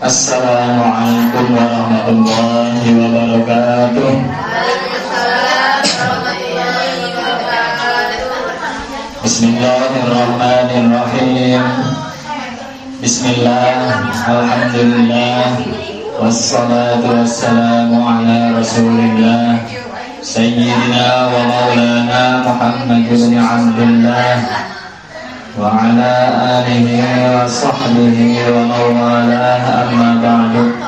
Assalamualaikum warahmatullahi wabarakatuh. Waalaikumsalam warahmatullahi wabarakatuh. Bismillahirrahmanirrahim. Bismillah, alhamdulillah, wassalatu wassalamu ala rasulillah sayyidina wa maulana Muhammad ibn Abdullah wa ala alihi wa sahbihi wa mawalah, amma ba'du.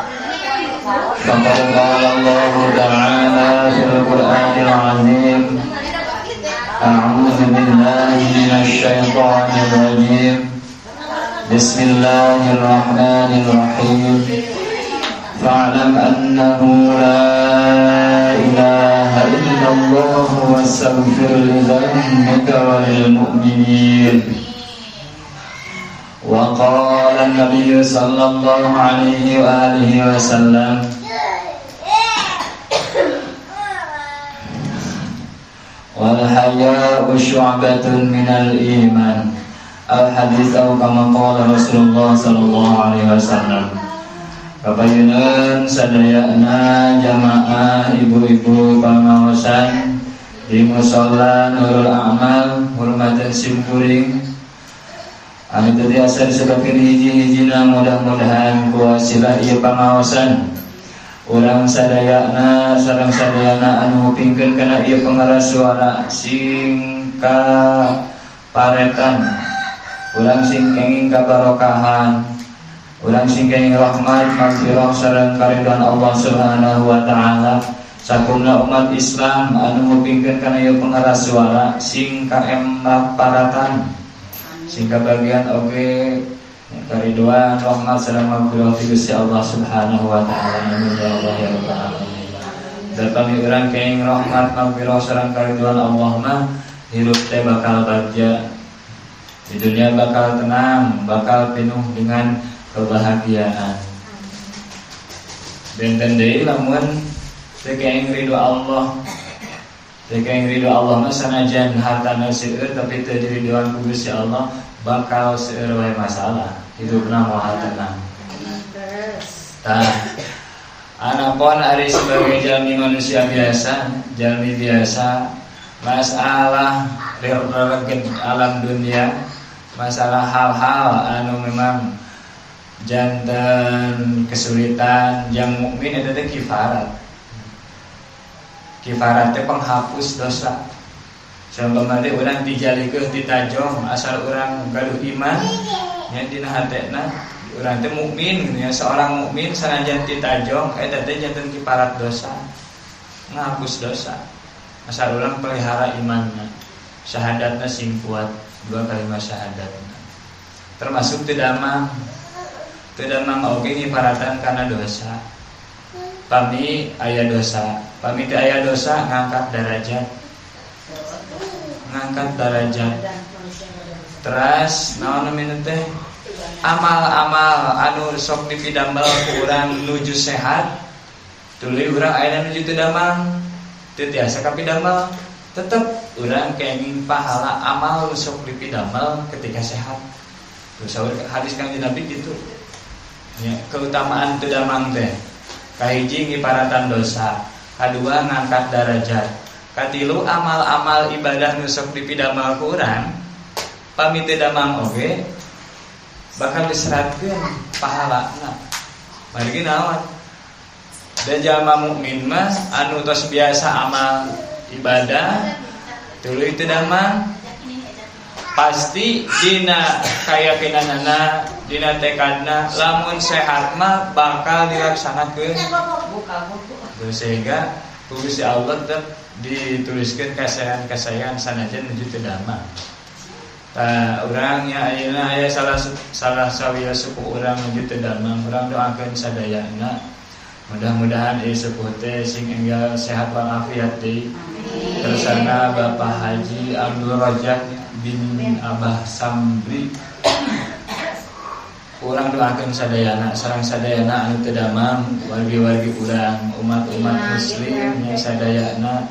Faqad qala Allahu ta'ala fil Qur'anil 'azim, a'udzu billahi minasy syaithanir rajim. Bismillahirrahmanirrahim. Fa'lam annahu la ilaha illallah wastaghfir li dhanbika wa lil mu'minin. Wa qala an-nabiy sallallahu alaihi wa alihi wasallam, wal haya'u syu'batun minal iman. Al-hadis atau kama qala Rasulullah sallallahu alaihi wasallam. Kapayunan sadayana jamaah ibu-ibu pangaosan di musala Nurul A'mal hormatan simkuring. Anu teu tiasa disebutkeun hiji-hijina, mudah-mudahan ku wasilah ieu pangaosan urang sadayana sareng sadayana anu ngupingkeun kana ieu pengeras suara sing kaparetan, urang sing kenging kabarokahan, urang sing kenging rahmat magfirah sareng karidhoan Allah Subhanahu wa taala. Sakumna umat Islam anu ngupingkeun kana ieu pengeras suara sing kaemparatan, sing kabagian oge karidhoan rahmat sareng magfirah ti Gusti Allah Subhanahu wa taala. Amin ya Allah ya rabbal alamin. Dan pami urang kenging rahmat magfirah sareng karidhoan Allah mah hirup teh bakal bagja. Di dunia bakal tenang, bakal penuh dengan kebahagiaan. Benten deui lamun teu kaeng ridho Allah. Teu kaeng ridho Allah mah sanajan hartana seueur tapi teu diridhoan ku Gusti Allah, bakal seueur wae masalah. Hidupna moal tenang. Tah, anapun ari sebagai jalmi manusia biasa, jalmi biasa, masalah releged alam dunia, masalah hal-hal anu memang jantan kesulitan yang mukmin itu teh kifarat. Kifarat teh penghapus dosa. Seumpama teh urang dijalikeun ditajong asal urang gaduh iman nya dina hatena urang teh mukmin nya, seorang mukmin sanajan ditajong eta teh jantan kifarat dosa, menghapus dosa. Asal urang pelihara imanna, syahadatna sing kuat, dua kalimat syahadatna. Termasuk teu damang. Teu damang oge ngiparatan kana dosa. Pami aya dosa, pami teu aya dosa ngangkat derajat. Ngangkat derajat. Teras naon namina teh? Amal-amal anu sok dipidamel ku urang nuju sehat, tuluy urang aya nuju teu damang, teu tiasa kapidamel, tetep urang kenging pahala amal nu sok dipidamel ketika sehat. Terus hadis Kanjeng Nabi gitu. Ya, keutamaan teu damang teh kahiji ngiparatan dosa, kadua ngangkat derajat, katilu amal-amal ibadah nu sok dipidamel ku urang pami teu damang oge bakal diseratkeun pahalana. Margi naon? Da jalma mukmin mah anu tos biasa amal ibadah tuluy teu damang pasti dina kayakinanana, dina tekadna lamun sehat mah bakal dilaksanakeun. Sehingga ku Gusti Allah tetep dituliskeun kasaean-kasaean sanajan nuju teu damang. Tah urang nya ayeuna aya salah sawiya suku urang nuju teu damang, urang doakeun sadayana. Mudah-mudahan ieu sepuh teh sing enggal sehat walafiat deui. Tersana Bapak Haji Abdul Rajak bin Abah Sambri. Urang doakeun sadayana sareng sadayana anu teu damang, wargi-wargi urang, umat-umat muslim nya sadayana,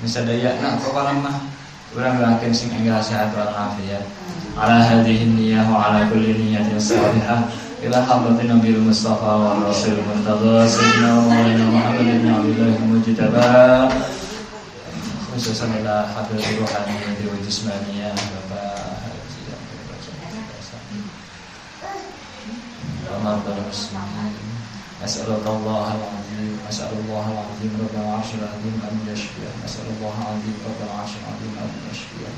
sadayana pokona mah urang doakeun sing enggal sehat walafiat. Ala hadhihi niyyah wa ala kulli niyyatin salihah. Ila hadratin Nabil Mustafa wa Rasul Murtada Sayyidina Maulana Muhammad ibn Abdullah Mujtaba, khususan ila hadratil ruhaniyah wa jismaniyah Bapak Haji Abdul Rahman Muslimin. As'alullah al-azim, as'alullah al-azim rabbal arsyil azim an yashfiya, as'alullah al-azim rabbal arsyil azim an yashfiya,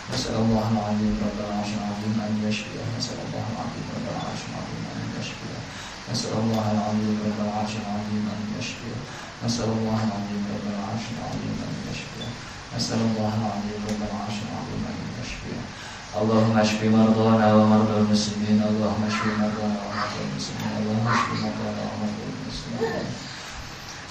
as'alullah al-azim rabbal arsyil azim an yashfiya, as'alullah al-azim rabbal arsyil azim an yashfiya, as'alullah al-azim rabbal arsyil azim an yashfiya, as'alullah al-azim rabbal arsyil azim an yashfiya, as'alullah al-azim rabbal arsyil azim an yashfiya. Allahumma ashfi mardana wa mardal muslimin, Allahumma ashfi mardana wa mardal muslimin, Allahumma ashfi mardana wa mardal muslimin.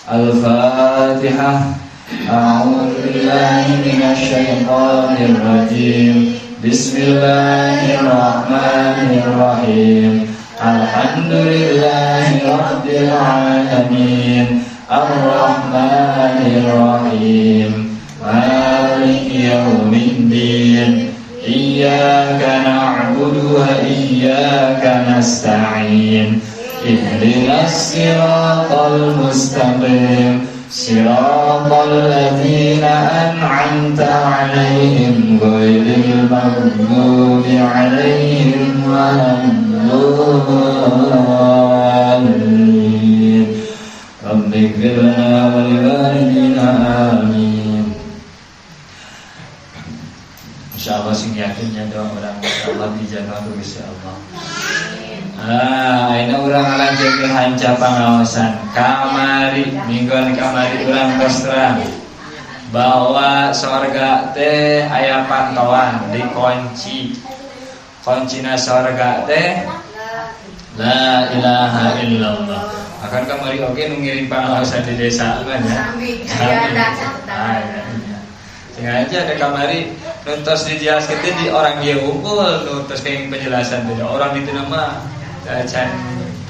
Al-Fatihah. A'udzu billahi minasy syaithanir rajim. Bismillahirrahmanirrahim. Alhamdulillahi rabbil alamin. Arrahmanir rahim. Maliki yaumiddin. Iyyaka na'budu wa iyyaka nasta'in. Ihdinas siratal mustaqim, siratal ladzina an'amta 'alaihim ghairil maghdubi 'alaihim waladdallin. Rabbighfir lana wa liwalidina, amin. Insyaallah sing yakinnya doa orang insyaallah dijabah ku Gusti Allah. Ah, ayeuna urang ngalanjutkeun hanca pangaosan. Kamari mingguan kamari urang tos terang bahwa sorga teh aya pantauan dikunci. Kuncina sorga teh la ilaha illallah. Akan kamari oge nu ngiring pangaosan di desa kan ya. Sami. Sengaja ada kamari nuntos dijelaskeun teh di orang dia unggul nuntos kenging penjelasan teh orang itu nama can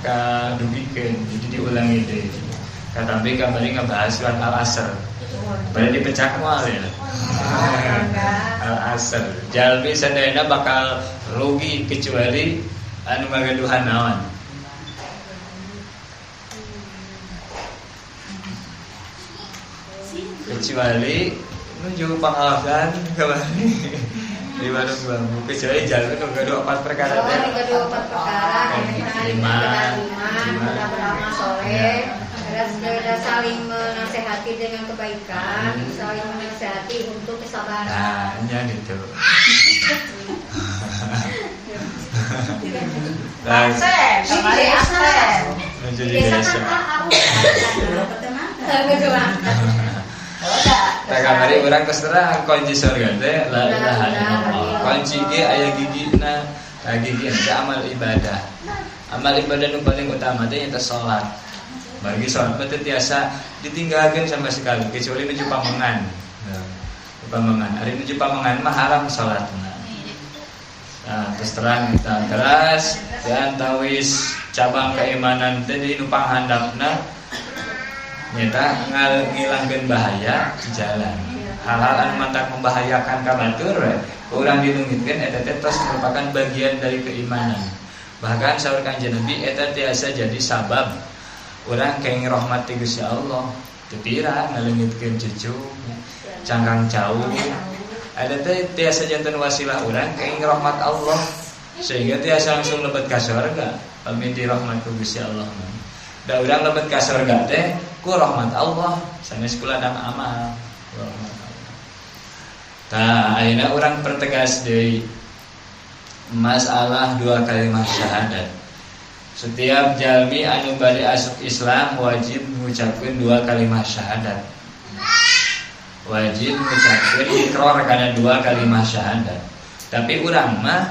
kadugikeun jadi diulangi deui. Katampi kamari ngabahas surat Al-Asr. Bade dipecah moal ya. Al-Asr. Jalmi sadayana bakal rugi kecuali anu ngagaduhan naon. Kecuali menuju pengawasan kembali di warung bambu kecuali jalan nu gaduh 4 perkara teh. Gaduh 4 perkara, iman, beramal soleh, saling menasehati dengan kebaikan, saling menasehati untuk kesabaran. Nah, nya gitu. Absen, kembali absen. Menuju di desa. Tak kamari urang terserah kunci surga teh la ilaha illallah. Kunci ge aya gigina, tah gigi teh amal ibadah. Amal ibadah nu paling utama teh nyaeta salat. Bagi salat mah teu tiasa ditinggalkeun sama sekali kecuali nuju pamengan. Pamengan. Ari nuju pamengan mah haram salatna. Nah, terus terang kita teras dan tawis cabang keimanan teh di nu panghandapna nyata ngilangkeun bahaya jalan. Hal-hal anu mantak membahayakan ka batur we, urang dilungitkeun eta teh tos merupakan bagian dari keimanan. Bahkan saur Kanjeng Nabi eta tiasa jadi sabab urang kenging rahmat ti Gusti Allah. Teu pira ngaleungitkeun cucu, cangkang cau. Eta teh tiasa janten wasilah urang kenging rahmat Allah sehingga tiasa langsung lebet ka surga pami dirahmat ku Gusti Allah. Da urang lebet ka surga teh ku rahmat Allah sanes ku ladang amal ku rahmat Allah. Tah ayeuna urang pertegas deui masalah 2 kalimat syahadat. Setiap jalmi anu bade asup Islam wajib ngucapkeun 2 kalimat syahadat. Wajib ngucapkeun ikrar kana 2 kalimat syahadat. Tapi urang mah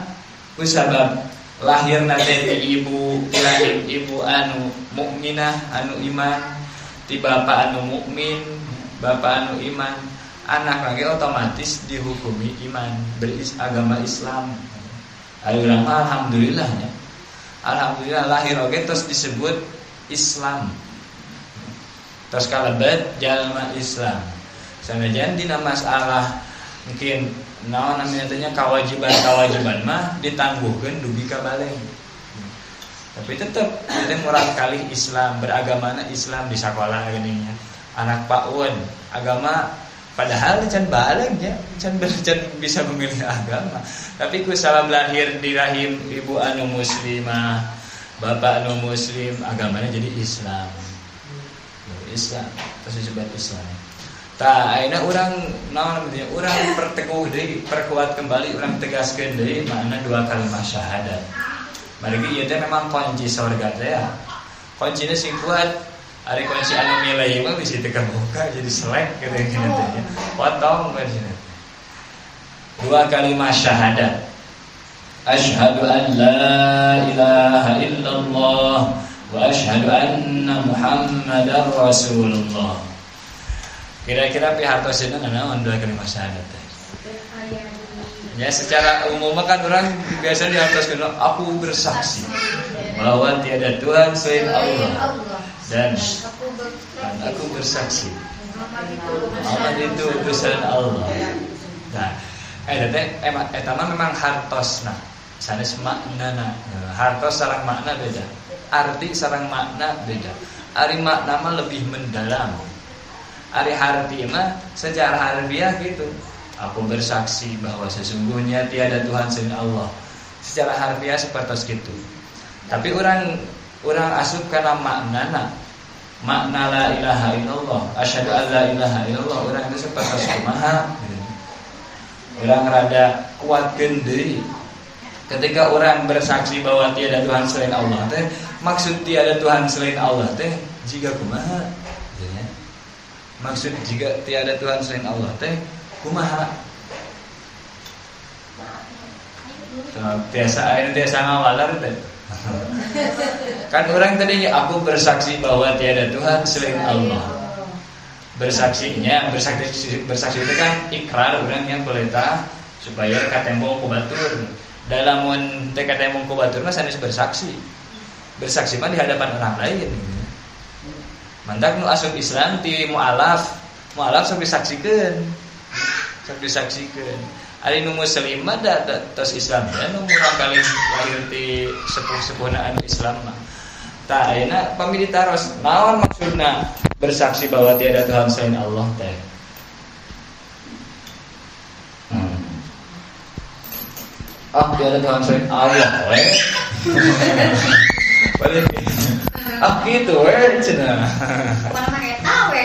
ku sabab lahirna teh ti ibu, lahir ibu anu mukminah, anu iman, ti bapa anu mukmin, bapa anu iman, anak lagi otomatis dihukumi iman, beragama Islam. Ayo urang mah alhamdulillahnya. Alhamdulillah lahir oge terus disebut Islam. Terus kalebet jalma Islam. Sanajan dina masalah mungkin naon namanya teh kewajiban-kewajiban mah ditangguhkeun dugi ka baleg. Tapi tetap itu murang kali Islam, beragamana Islam di sekolah geuning nya. Anak PAUD agama padahal can baleg nya, can bisa memilih agama. Tapi ku salam lahir di rahim ibu anu muslimah, bapak anu muslim, agamanya jadi Islam. Islam, terus disebut Islam. Tah ayeuna urang naon namanya? Urang perteguh deui, perkuat kembali, urang tegaskeun deui makna dua kalimat syahadat. Margi ieu teh memang kunci surga teh ya. Kuncina sing kuat. Ari kunci anu milih mah bisa teu kabuka jadi selek gitu nya teh. Potong kuncina. Dua kalimat syahadat. Asyhadu an la ilaha illallah wa asyhadu anna Muhammadar Rasulullah. Kira-kira pihartosna naon dua kalimat syahadat teh? Ya secara umum kan orang biasa dihartoskeun aku bersaksi bahwa tiada Tuhan selain Allah dan aku bersaksi Muhammad itu utusan Allah. Nah, eta mah memang hartosna. Sanes maknana. Hartos sareng makna beda. Arti sareng makna beda. Ari makna mah lebih mendalam. Ari harti mah secara harfiah gitu. Aku bersaksi bahwa sesungguhnya tiada Tuhan selain Allah. Secara harfiah seperti itu. Tapi orang asup karena maknana. Makna la ilaha illallah, asyhadu an la ilaha illallah, orang itu seperti kumaha. Orang rada kuatkeun deui. Ketika orang bersaksi bahwa tiada Tuhan selain Allah teh, maksud tiada Tuhan selain Allah teh jiga kumaha? Ya. Maksud jika tiada Tuhan selain Allah teh kumaha? Biasa ayeuna biasa ngawalar teh. Kan orang tadinya aku bersaksi bahwa tiada Tuhan selain Allah. Bersaksinya, bersaksi itu kan ikrar orang yang peleta supaya katembong ku batur. Dalam mun teh katembong ku batur mah sanes bersaksi. Bersaksi mah di hadapan orang lain. Mantak nu asup Islam ti mualaf, mualaf sok disaksikeun. Sok disaksikeun. Ari nu muslim mah da tos Islam ya nu murang kali lahir ti sepuh-sepuhna anu Islam mah. Tah ayeuna pamili taros naon maksudna bersaksi bahwa tiada Tuhan selain Allah teh. Ah tiada Tuhan selain Allah we. Balik. Ah kitu we cenah. Mana eta we.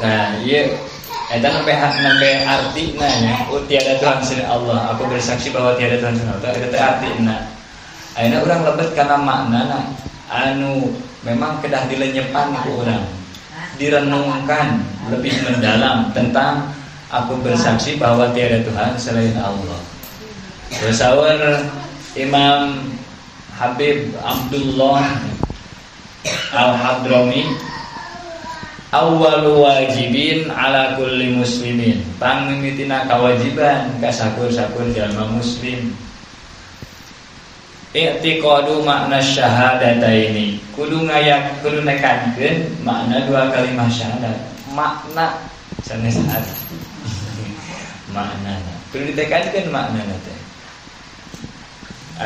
Nah, ieu eta nembe artina nya, tiada Tuhan selain Allah. Aku bersaksi bahwa tiada Tuhan selain Allah. Eta teh artina. Ayeuna urang lebet kana maknana anu memang kedah dilenyepan ku urang. Direnungkan lebih mendalam tentang aku bersaksi bahwa tiada Tuhan selain Allah. Bersawar Imam Habib Abdullah Al-Hadrami, awwalu wajibin ala kulli muslimin, pangmimitina kawajiban ka sakur-sakur jalma muslim. I'tiqadu makna syahadataini, kudu ngayak kudu nekankeun makna dua kalimat syahadat. Makna sanes arti. Maknana kudu ditekankeun maknana teh.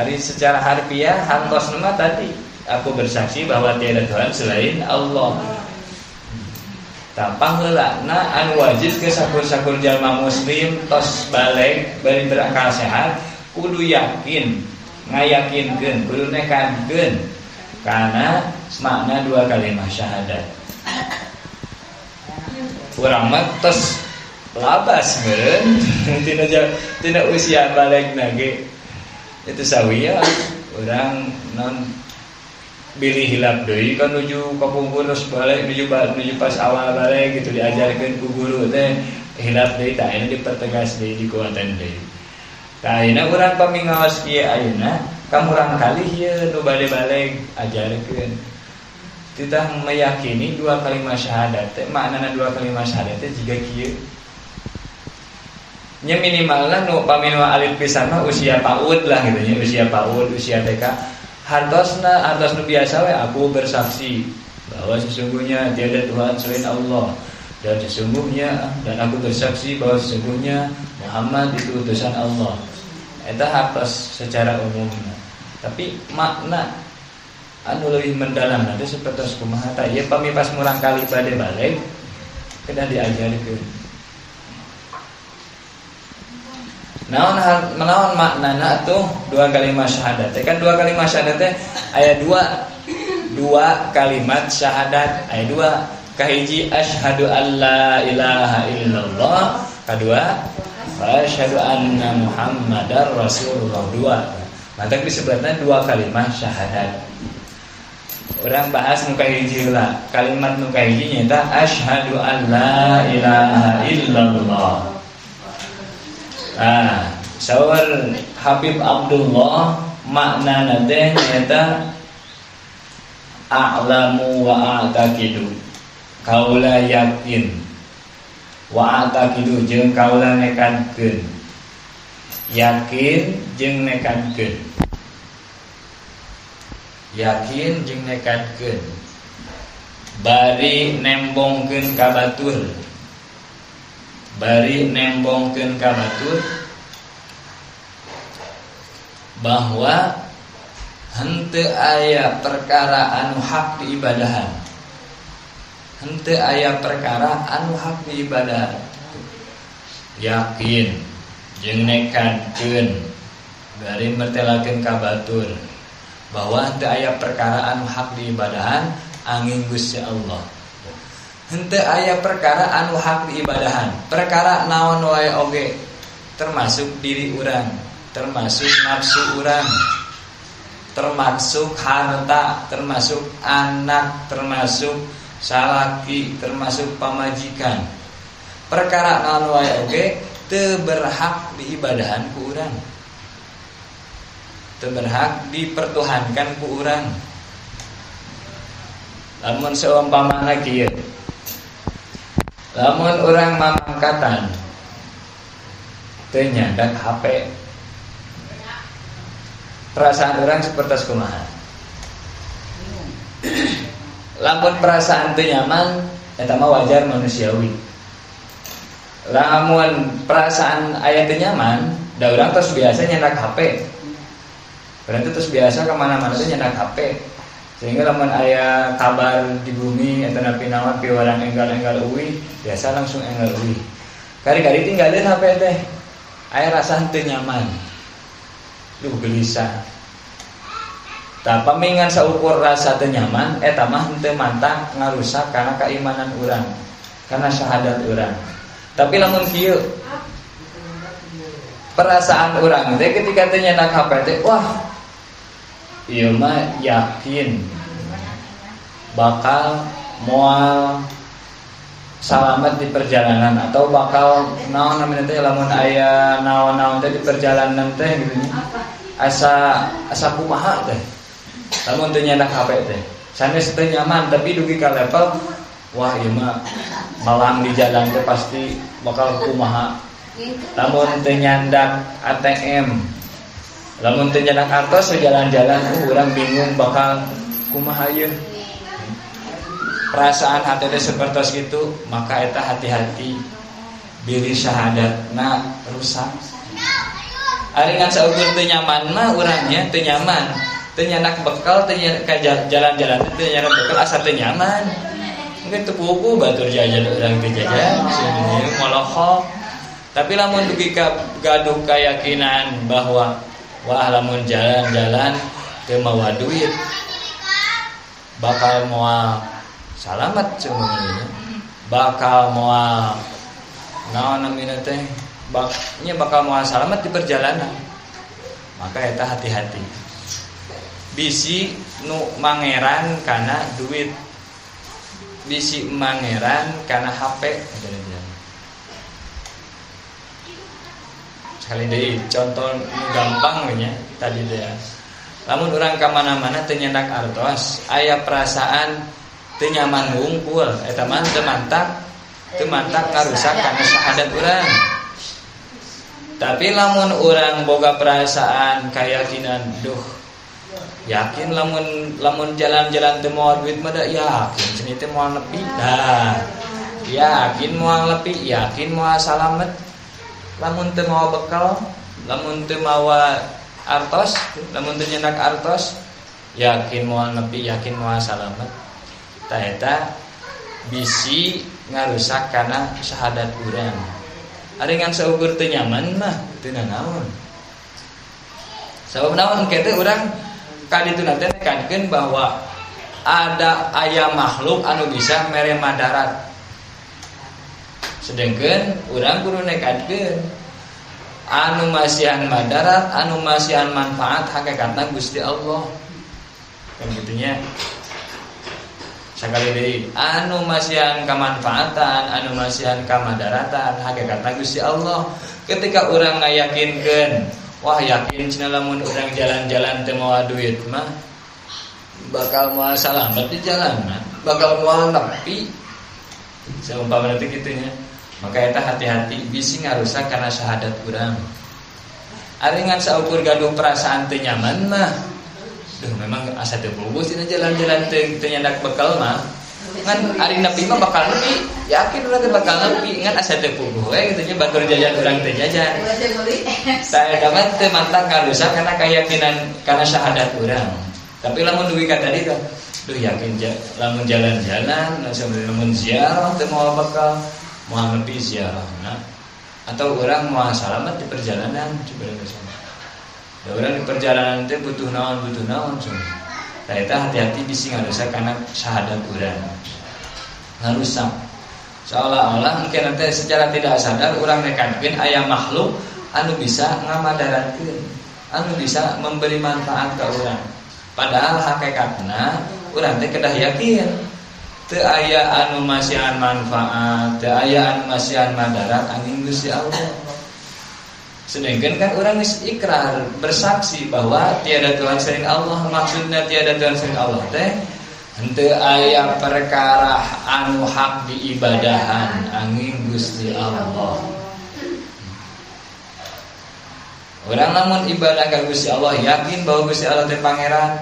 Ari secara harfiah hartosna mah tadi aku bersaksi bahwa tiada Tuhan selain Allah. Tampang heulana anu wajib ke sakur-sakur jalma muslim tos baleg bari berakal sehat kudu yakin, ngayakinkeun, kudu nekankeun kana makna dua kalimat syahadat. Urang mah tos labas meureun tina usia balegna ge. Itu sawiya urang non bilih hilap deui kan nuju kapungkur terus balik nuju pas awal balik gitu diajarkeun ku guru teh hilap deui tah ayeuna dipertegas deui dikuatan deui. Tah ayeuna urang pamingaos kieu ayeuna kamurang kalih ieu nu bade baleg ajarkeun. Titah meyakini dua kalimat syahadat teh maknana dua kalimat syahadat teh jiga kieu. Nya minimalna nu pamina alit pisan mah usia PAUD lah gitu nya, usia PAUD, usia TK. Hartosna hartos nu biasa we aku bersaksi bahwa sesungguhnya tiada Tuhan selain Allah dan sesungguhnya dan aku bersaksi bahwa sesungguhnya Muhammad itu utusan Allah. Eta hartos secara umum. Tapi makna anu leuwih mendalam nanti seperti kumaha tah ieu pami pas murangkali bade balik kedah diajarkeun. Naon naon maknana tuh dua kalimat syahadat. Kan dua kalimat syahadat teh aya dua kalimat syahadat, aya dua. Kahiji asyhadu alla ilaha illallah, kadua wa asyhadu anna Muhammadar Rasulullah. Dua. Mantak disebutna dua kalimat syahadat. Orang bahas nu kahiji heula. Kalimat nu kahiji nyaeta asyhadu alla ilaha illallah. Nah, saur Habib Abdullah maknana teh nyaeta a'lamu wa a'taqidu. Kaula yakin wa a'taqidu jeung kaula nekadkeun. Yakin jeung nekadkeun. Yakin jeung nekadkeun. Bari nembongkeun ka batur. Bari nembongkeun ka batur bahwa henteu aya perkara anu hak diibadahan. Henteu aya perkara anu hak diibadahan. Yakin jeung nekadkeun bari mertelakeun ka batur bahwa henteu aya perkara anu hak diibadahan angin Gusti Allah. Henteu aya perkara anu hak diibadahan. Perkara naon wae oge termasuk diri urang, termasuk nafsu urang, termasuk harta, termasuk anak, termasuk salaki, termasuk pamajikan. Perkara naon wae oge teu berhak diibadahan ku urang. Teu berhak dipertuhankan ku urang. Lamun seumpamana kieu. Lamun urang mamangkatan teu nyandak HP, perasaan orang seperti kumaha? Lamun perasaan teu nyaman, eta mah wajar manusiawi. Lamun perasaan aya teu nyaman, da urang terus biasa nyandak HP. Berarti terus biasa kemana-mana teh nyandak HP. Sehingga lamun aya kabar di bumi eta napi naon piwarang enggal-enggal euy, biasa langsung enggal euy. Kari-kari tinggalin HP teh. Aya rasa henteu nyaman. Duh gelisah. Tah pamingan saukur rasa teu nyaman eta mah henteu mantah ngarusak kana keimanan urang, kana syahadat urang. Tapi lamun kieu perasaan urang teh ketika teu nyandak HP teh, wah ieu mah yakin bakal moal salamet di perjalanan atau bakal naon namina teh lamun aya naon-naon teh di perjalanan teh gitu nya. Asa asa kumaha teh. Lamun teu nyandak HP teh. Sanes teu nyaman tapi dugi ka level wah ieu mah malam di jalan teh pasti bakal kumaha. Lamun teu nyandak ATM, lamun teu nyandak artos jalan-jalan urang bingung bakal kumaha ieu. Perasaan hati teh seperti gitu, maka eta hati-hati bilih syahadatna rusak. Ari ngan saukur teu nyaman mah urangnya teu nyaman, teu nyandak bekal, teu ka jalan-jalan teu nyandak bekal asa teu nyaman. Mungkin teu puguh batur jajan urang teu jajan, sebenarnya molohok. Tapi lamun dugi ka gaduh keyakinan bahwa wah lamun jalan-jalan teu mawa duit bakal moal salamet sebenarnya, bakal moal naon namina teh nya bakal moal salamet di perjalanan. Maka eta hati-hati. Bisi nu mangeran kana duit, bisi mangeran kana HP. Sekali deui contoh nu gampang we nya tadi teh. Lamun urang ka mana-mana teu nyandak artos, aya perasaan teu nyaman wungkul, eta mah teu mantak ngarusak kana syahadat urang. Tapi lamun urang boga perasaan keyakinan, duh yakin lamun jalan-jalan teu mawa duit mah da yakin cenah teh moal nepi. Dah yakin moal nepi, yakin moal salamet. Lamun teu mawa bekal Lamun teu mawa artos, lamun teu nyenak artos, yakin moal nepi, yakin moal salamet. Tah eta bisi ngarusak kana syahadat urang. Ari ngan saukur teu nyaman mah teu nanaon. Sabab naon engke teh urang kadituna teh nekadkeun bahwa ada aya makhluk anu bisa mere madarat. Sedengkeun urang kudu nekadkeun anu masihan madarat, anu masihan manfaat hakikatna Gusti Allah. Kan gitunya. Sakali deui anu masihan kamanfaatan, anu masihan kamadaratan hakikatna Gusti Allah. Ketika urang ngayakinkeun, wah yakin cenah lamun urang jalan-jalan teu mawa duit mah bakal moal salamet di jalan mah, bakal moal nepi. Seumpama teh kitu nya. Maka eta hati-hati bisi ngarusak kana syahadat urang. Ari ngan saukur gaduh perasaan teu nyaman mah, duh memang asa teu bogus dina jalan-jalan teu nyandak bekal mah. Ngan ari nepi mah bakal nepi, yakin urang teh bakal nepi, ngan asa teu puguh we kitu nya batur jajan urang teu jajan. Tah eta mah teu mantak ngarusak kana keyakinan kana syahadat urang. Tapi lamun dugi ka tadi teh, duh yakin lamun jalan-jalan, lamun ziarah teu moal bekal, moal nepi ziarahna atau urang moal salamet di perjalanan coba sama. Da urang di perjalanan teh butuh naon cenah. Tah eta hati-hati bisi ngarusak kana syahadat urang. Ngarusak. Seolah-olah mungkin nanti secara tidak sadar urang nekadkeun aya makhluk anu bisa ngamadaratkeun, anu bisa memberi manfaat ka urang. Padahal hakikatna urang teh kedah yakin teu aya anu masihan manfaat, teu aya anu masihan madarat angin Gusti Allah. Sedangkan kan orang geus ikrar bersaksi bahwa tiada Tuhan selain Allah. Maksudnya tiada Tuhan selain Allah teh henteu aya perkara anu hak diibadahan angin Gusti Allah. Orang lamun ibadah ka Gusti Allah yakin bahwa Gusti Allah teh pangeran,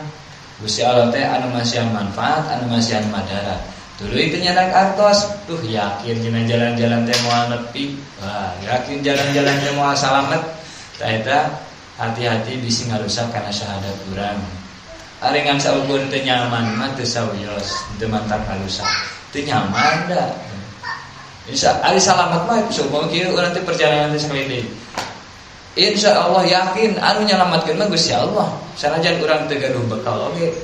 Gusti Allah teh anu masihan manfaat, anu masihan madarat. Tuluy teu nyandak artos, tuh yakin dina jalan-jalan teh moal nepi, wah yakin jalan-jalan teh moal salamet. Tah eta hati-hati bisi ngarusak kana syahadat urang. Ari ngan saukur teu nyaman mah teu sawios, teu mantak ngarusak. Teu nyaman da. Insya ari salamet mah seumpama kieu urang teh perjalanan teh sakali deui. Insya Allah yakin anu nyalamatkeun mah Gusti Allah. Sanajan urang teu gaduh bekal oge.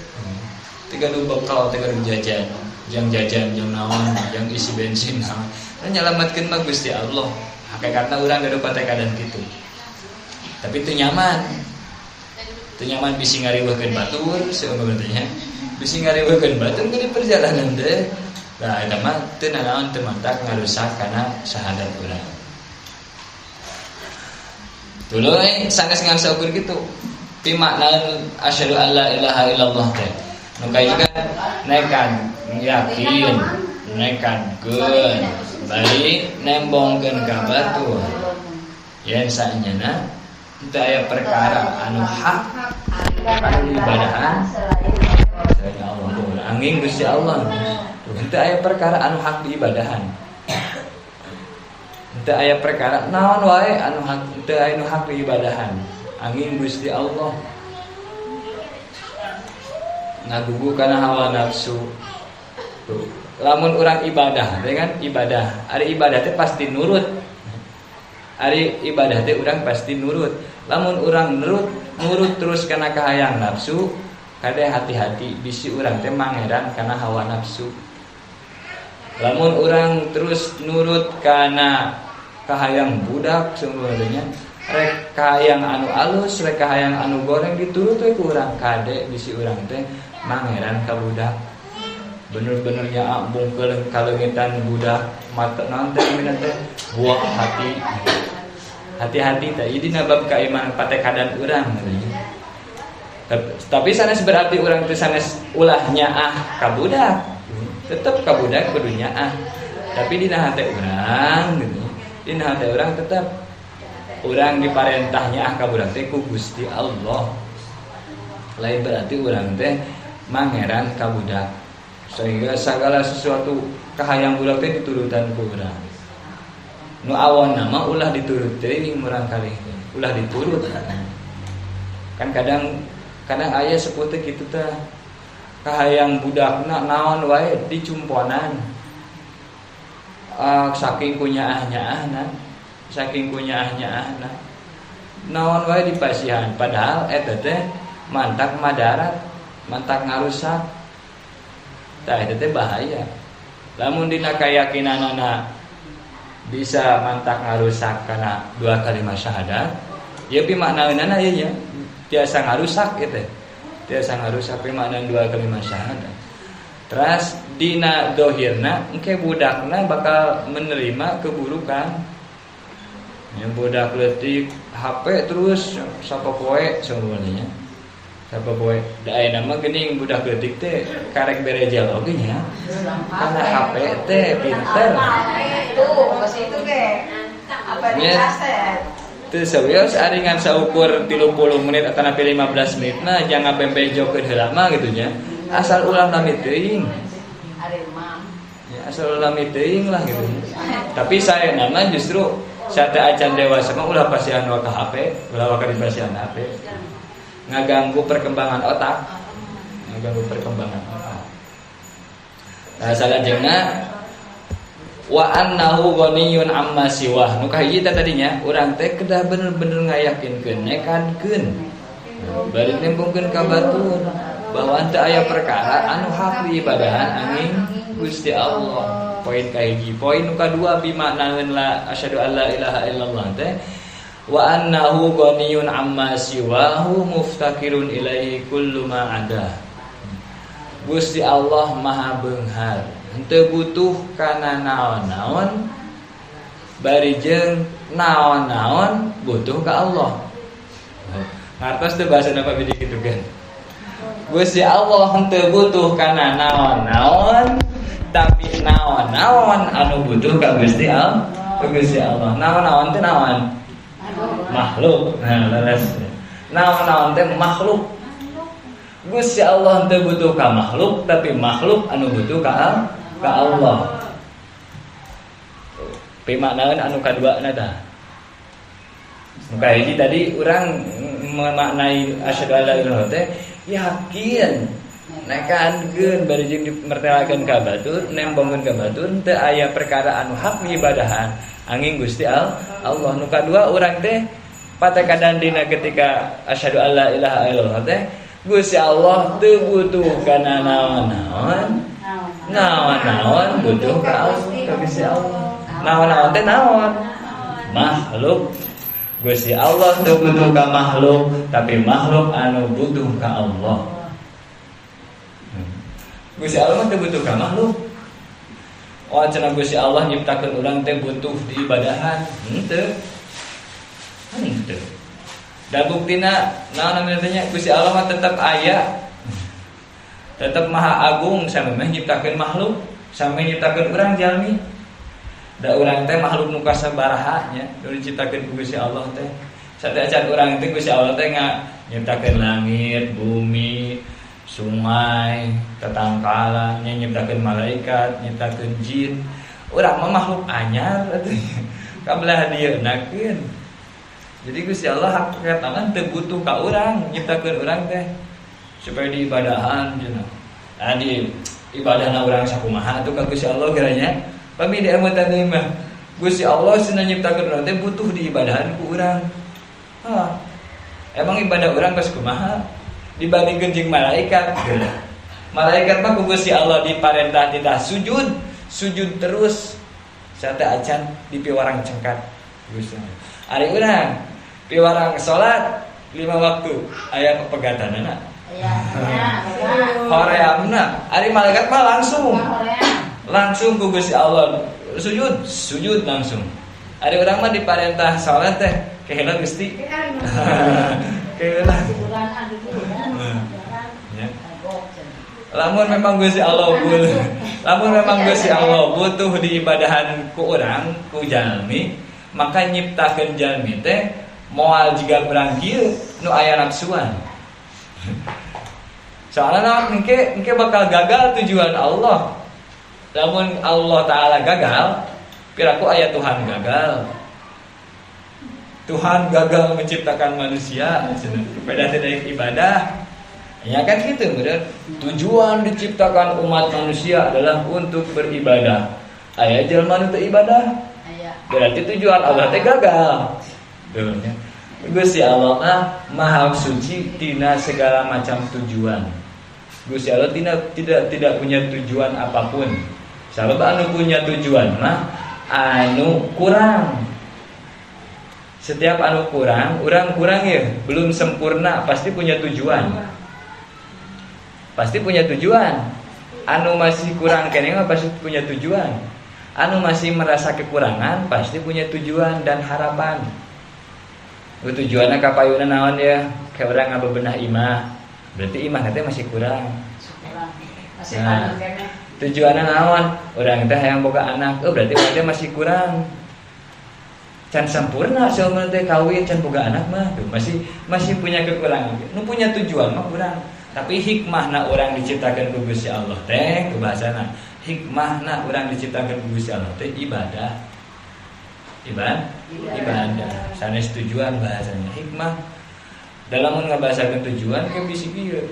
Teu gaduh bekal, teu gaduh jajan. Jang jajan, jang naon, jang isi bensin naon. Anu nyalamatkeun mah Gusti Allah. Hakikatna urang gaduh patekadan kitu. Tapi teu nyaman. Teu nyaman bisi ngariweuhkeun batur seumpama teh nya. Bisi ngariweuhkeun batur ke di perjalanan teh. Nah, eta mah teu nanaon teu mantak ngarusak kana syahadat urang. Tuluy sanes ngan saukur kitu. Pimaknaan asyhadu alla ilaha illallah teh. Nu kayak kan nekan yakin, nekadkeun, bari nembongkeun ka batur. Yen saenyana teu aya perkara anu hak anu ibadahan selain Allah. Angin Gusti Allah. Teu aya perkara anu hak diibadahan. Teu aya perkara naon wae anu hak teu aya nu hak diibadahan angin Gusti Allah. Ngagugu kana hawa nafsu. Tuh. Lamun urang ibadah teh kan ibadah. Ari ibadah teh pasti nurut. Ari ibadah teh urang pasti nurut. Lamun urang nurut terus kana kahayang nafsu, kade hati-hati bisi urang teh mangeran kana hawa nafsu. Lamun urang terus nurut kana kahayang budak sebenarnya rek kahayang anu alus, rek kahayang anu goreng diturut we ku urang, kade bisi urang teh mangeran ka budak. Bener-benernya bungkeul kaleungitan budak mata naon teh minat teh buah hati. Hati-hati teh ieu dina bab kaimanan patekadan urang. Tapi sanes berarti urang teh sanes ulah nyaah ka budak. Tetep ka budak kudu nyaah. Tapi dina hate urang gitu. Dina hate urang tetep urang diparentah nyaah ka budak teh ku Gusti Allah. Lain berarti urang teh mangeran ka budak. Sehingga segala sesuatu kahayang budak teh diturutan ku urang. Nu awon nama ulah diturut teuing murang kalih teh. Ulah diturut. Kan kadang kadang aya sepuh teh kitu teh kahayang budakna naon wae dicumponan. Saking kunyaah-nyaahna, saking kunyaah-nyaahna. Naon wae dipasihan padahal eta teh mantak madarat, mantak ngarusak. Tah eta teh bahaya. Lamun dina kayakinanana bisa mantak ngarusak kana dua kalimat syahadat, ya pimaknaeunana ieu nya tiasa ngarusak ieu teh. Tiasa ngarusak pimaknaan dua kalimat syahadat. Terus dina dohirna engke budakna bakal menerima keburukan. Yang budak leutik HP terus sapopoe sebenarnya. Sapopoe da ayeuna mah geuning budak leutik teh karek berejel oge nya. Karena HP teh pinter. Tuh, geus itu ge. Apa di kaset? Teu serius ari ngan saukur 30 menit atanapi 15 menit nah jangan bembejokeun heula mah kitu nya. Asal ulah lami teuing. Ya, asal ulah lami teuing lah gitu. Tapi saya nama justru saat acan dewasa mah ulah pasihan waka HP, ulah waka dipasihan HP. Ngaganggu perkembangan otak. Ngaganggu perkembangan otak. Nah, salajengna wa annahu ghaniyun amma siwah. Nu kahiji teh tadinya urang teh kedah bener-bener ngayakinkeun, nekadkeun. Bari nembongkeun ka batur bahwa teu aya perkara anu hak diibadahan angin Gusti Allah. Poin kahiji, poin nu kadua bimaknaeun la asyhadu alla ilaha illallah teh wa annahu ghaniyun amma siwahu muftakirun ilaihi kullu ma ada. Gusti Allah maha beunghar, henteu butuh kana naon-naon, bari jeung naon-naon butuh ka Allah. Ngartos teu bahasana Pak Bidi kitu kan. Gusti Allah henteu butuh kana naon-naon, tapi naon-naon anu butuh ka Gusti Allah. Gusti Allah. Naon-naon teh naon? Makhluk. Nah, leres. Naon-naon teh makhluk. Gusti Allah henteu butuh ka makhluk, tapi makhluk anu butuh ka Allah. Pimaknaeun anu kaduana tah. Nu kahiji tadi urang memaknai asyhadu alla ilaha illallah teh yakin nekankeun bari jeung dimertelakeun ka batur, nembongkeun ka batur teu aya perkara anu hak diibadahan angin Gusti Allah. Nu kadua urang teh patekadan dina ketika asyhadu alla ilaha illallah teh Gusti Allah teu butuh kana naon-naon, naon-naon butuh ka Allah, ka Gusti Allah. Naon-naon teh naon? Makhluk. Gusti Allah teu butuh ka makhluk, tapi makhluk anu butuh ka Allah. Gusti Allah mah teu butuh ka makhluk. Oh, cenah Gusti Allah nyiptakeun urang teh butuh diibadahan. Henteu. Henteu. Da buktina naon namina teh nya Gusti Allah mah tetep aya. Tetep maha agung samemeh nyiptakeun makhluk, samemeh nyiptakeun urang jalmi. Da urang teh makhluk nu kasabaraha nya nu diciptakeun ku Gusti Allah teh. Sateuacan urang teh Gusti Allah teh nyiptakeun langit, bumi, sungai, tetangkalan, nyiptakeun malaikat, nyiptakeun jin. Urang mah makhluk anyar atuh. Kabelah dieunnakeun. Jadi Gusti Allah hakikatna mah teu butuh ka urang, nyiptakeun urang teh supaya diibadahan cenah. Nah, di ibadahna urang sakumaha atuh ka Gusti Allah geranya. Pami di amutan mah Gusti Allah cenah nyiptakeun urang teh butuh diibadahan ku urang. Hah. Emang ibadah urang geus kumaha dibandingkeun jeung malaikat? Malaikat mah ku Gusti Allah diparentah titah sujud, sujud terus sate acan dipiwarang cengkat Gusti Allah. Ari urang piwarang salat 5 waktu aya pepegatanana. Aya. Horeamna, ari malaikat mah langsung. Langsung ku Gusti Allah sujud, sujud langsung. Ari urang mah diparentah salat teh keheula Gusti. Keheula. Ya. Lamun memang Gusti Allah butuh, lamun memang Gusti Allah butuh diibadahan ku urang, ku jalmi, maka nyiptakeun jalmi teh moal jiga urang kieu nu aya nafsuan. Soalna engke bakal gagal tujuan Allah. Lamun Allah Ta'ala gagal, piraku aya Tuhan gagal. Tuhan gagal menciptakan manusia, beda tidak ibadah. Ya kan gitu, bener. Tujuan diciptakan umat manusia adalah untuk beribadah. Aya jelema nu teu ibadah. Berarti tujuan Allah teh gagal. Tuh nya. Gusti Allah mah maha suci tina segala macam tujuan. Gusti Allah tidak punya tujuan apapun. Sabab anu punya tujuan mah anu kurang. Setiap anu kurang, urang kurang ya, belum sempurna pasti punya tujuan. Pasti punya tujuan. Anu masih kurang keneh mah pasti punya tujuan. Anu masih merasa kekurangan pasti punya tujuan dan harapan. Tujuanna ka payuna naon ya? Kayak urang ngabebenah imah. Berarti imah teh masih kurang. Masih nah, tujuanna naon? Urang teh hayang boga anak. Oh, berarti urang teh masih kurang. Can sempurna saumur teh kawin can boga anak mah tuh masih punya kekurangan. Nu punya tujuan mah kurang. Tapi hikmahna urang diciptakeun ku Gusti Allah teh kebahasana. Hikmahna urang diciptakeun ku Gusti Allah teh ibadah. Ibadah. Sanes tujuan bahasanya hikmah. Dalam mun ngabahasakeun tujuan ke bisi kieu.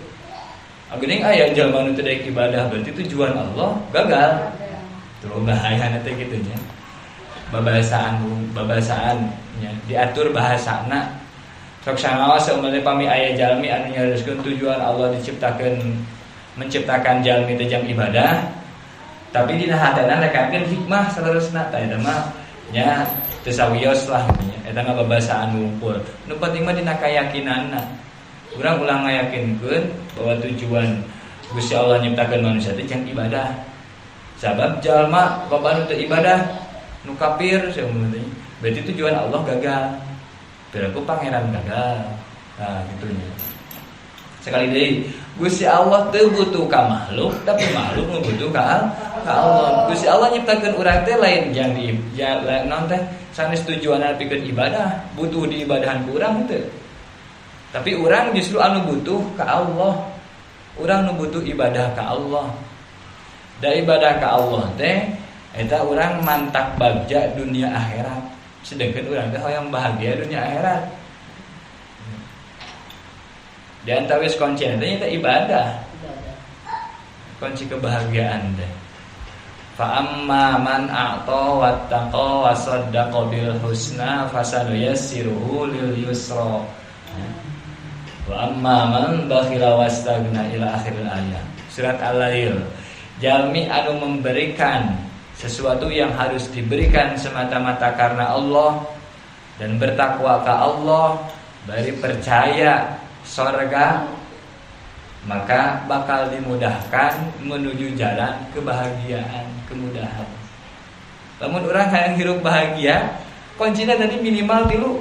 Geuning aya jalma nu teu daek ibadah berarti tujuan Allah gagal. Tuh bahayana teh kitu nya. Babasaan nya diatur bahasana. Sok sanaos saumur pami aya jalmi anu nyarioskeun tujuan Allah diciptakeun menciptakan jalmi teh jang ibadah. Tapi dina hatena nekankeun hikmah saterusna tah eta mah nya teu sawios lah nya. Eta mah babasaan wungkul. Nu penting mah dina kayakinanna. Urang ulah ngayakinkeun bahwa tujuan Gusti Allah nyiptakeun manusia teh jang ibadah. Sabab jalma loba nu teu ibadah, nu kafir saumur teh. Berarti tujuan Allah gagal. Berarti pangeran gagal. Nah, gitu nya. Sekali deui, Gusti Allah teu butuh ka makhluk, tapi makhluk nu butuh ka Allah. Gusti Allah nyiptakeun urang teh lain jang di ya naon teh sanes tujuanna pikeun ibadah, butuh diibadahan ku urang teu. Tapi urang justru anu butuh ka Allah. Urang nu butuh ibadah ka Allah. Da ibadah ka Allah teh eta urang mantak bagja dunia akhirat. Sedangkan urang teh hoyong bahagia dunia akhirat. Di antawis kunci teh eta ibadah. Kunci kebahagiaan teh. Fa amma man a'ta wattaqa wa saddaqa bil husna fasanuyassiruhu lil yusra. Wa amma man bakhila wastaghna ila akhiril ayat. Surat Al-Lail. Jalmi anu memberikan sesuatu yang harus diberikan semata-mata karena Allah dan bertakwa ke Allah, bari percaya sorga, maka bakal dimudahkan menuju jalan kebahagiaan, kemudahan. Lamun orang hayang hirup bahagia, kuncinya tadi minimal tilu.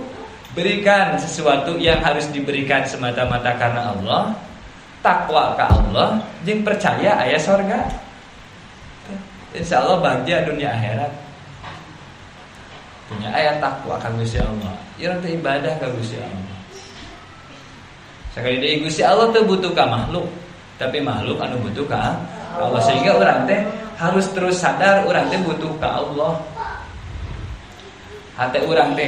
Berikan sesuatu yang harus diberikan semata-mata karena Allah, takwa ke Allah, jeung percaya aya sorga. Insya Allah bahagia dunia akhirat. Punya ayat takwa ka Gusti Allah. Ieu teh ibadah ka Gusti Allah. Sekali deui Gusti Allah teu butuh ka makhluk, tapi makhluk anu butuh ka Allah. Sehingga urang teh harus terus sadar urang teh butuh ka Allah. Hate urang teh